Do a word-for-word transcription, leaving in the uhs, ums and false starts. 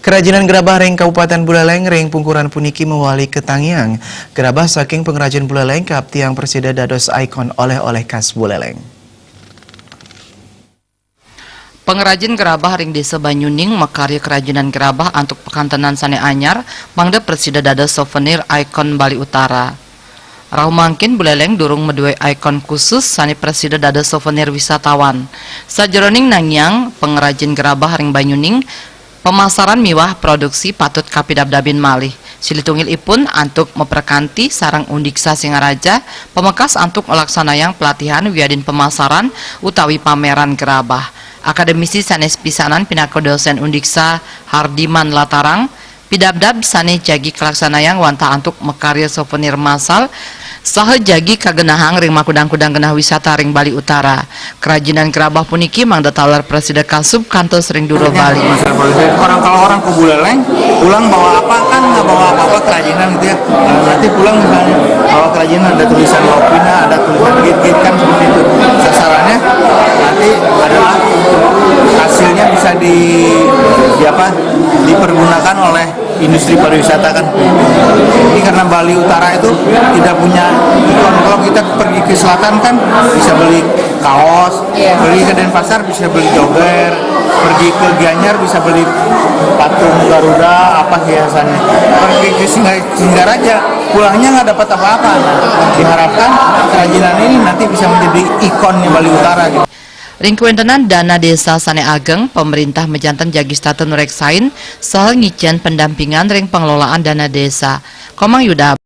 Kerajinan gerabah ring Kabupaten Buleleng ring pungkuran puniki mawali katangiang. Gerabah saking pangrajin Buleleng kaaptiang prasida dados ikon oleh-oleh khas Buleleng. Pangrajin gerabah ring Desa Banyuning makarya kerajinan gerabah antuk pakantenan sane anyar, mangda prasida dados souvenir ikon Bali Utara. Rauh mangkin Buleleng durung maduwe ikon khusus sane prasida dados souvenir wisatawan. Sajeroning nangiang pangrajin gerabah ring Banyuning, pemasaran miwah produksi patut kapidabdabin malih. Silih tunggilipun antuk maprakanti sareng Undiksa Singaraja, pamekas antuk nglaksanayang pelatihan wiadin pemasaran utawi pameran gerabah. Akademisi sane pisanan pinaka dosen Undiksa Hardiman Latarang, pidabdab sane jagi kalaksanayang wantah antuk makarya souvenir massal saha jagi kagenahang ring makudang-kudang genah wisata ring Bali Utara. Kerajinan gerabah puniki mangda taler prasida kasub kantos ring dura Bali. Masalah polisi, orang, kalau orang ke Buleleng pulang bawa apa, kan nggak bawa apa-apa, kerajinan gitu ya. Nah, nanti pulang misalnya bawa kerajinan, ada tulisan Lopina, ada tulisan git-git, kan seperti itu. Sasarannya nanti adalah hasilnya bisa di, di apa, dipergunakan oleh industri pariwisata, kan. Ini karena Bali Utara itu tidak punya ikon. Kalau kita pergi ke selatan, kan, bisa beli kaos, Iya. Pergi ke Denpasar bisa beli jogger, pergi ke Gianyar bisa beli patung Garuda, apa hiasannya. Pergi ke Singga-, Singaraja, pulangnya nggak dapat apa-apa. Nah, diharapkan kerajinan ini nanti bisa menjadi ikonnya Bali Utara gitu. Ring kawentenan dana desa sane ageng, pemerintah majanten jagi setata nureksain saha ngicen pendampingan ring pengelolaan dana desa. Komang Yuda.